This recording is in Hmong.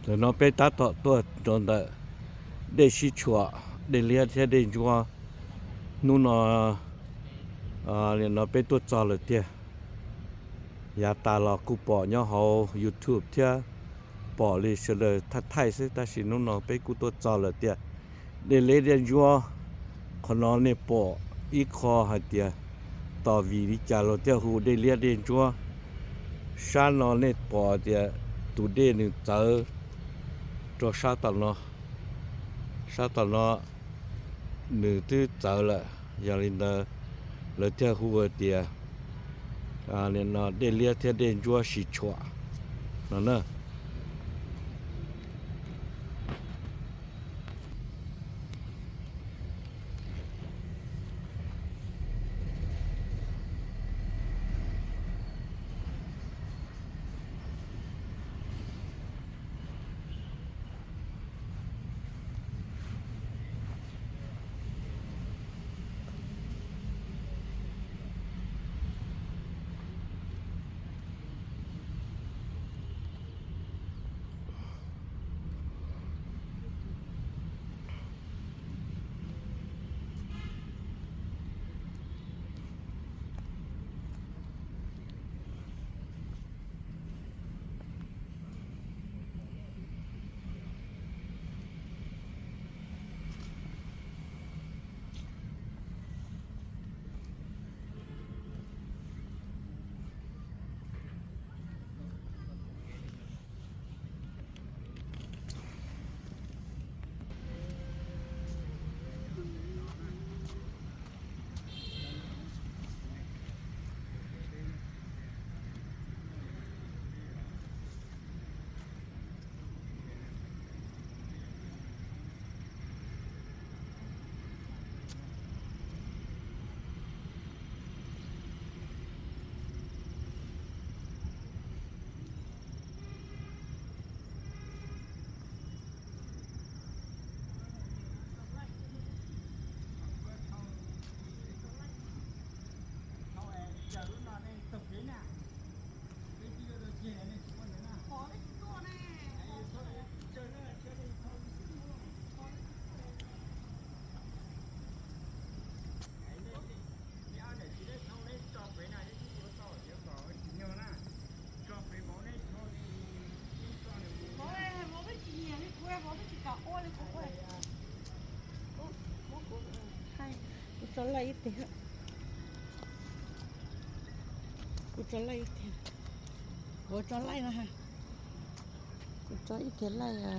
Ntawm no peb tab tom tuaj rau ntawm dej sib tshuam, dej liab thiab dej ntsuab. Hnub no, nim no peb tuaj txog lawm tiag. Yav tas los kuj pom nyob hauv YouTube thiab, pom li sawv daws thaij thaij xwb, tab sis hnub no peb kuj tuaj txog lawm tiag. Dej liab dej ntsuab, qhov no nej pom ib qho hais tias tos vim li cas luag thiaj hu dej liab dej ntsuab. Sab no nej pom tias tus dej nws txawv rau sab tom no, sab tom no nws twb txawv lawm, yog li ntawd lawv thiaj hu tias dej liab thiab dej ntsuab sib tshuam no na. Kuv tso laij ib tiag, kuv tso laij ib tiag, kuv tso laij no, kuv tso ib tiag laij.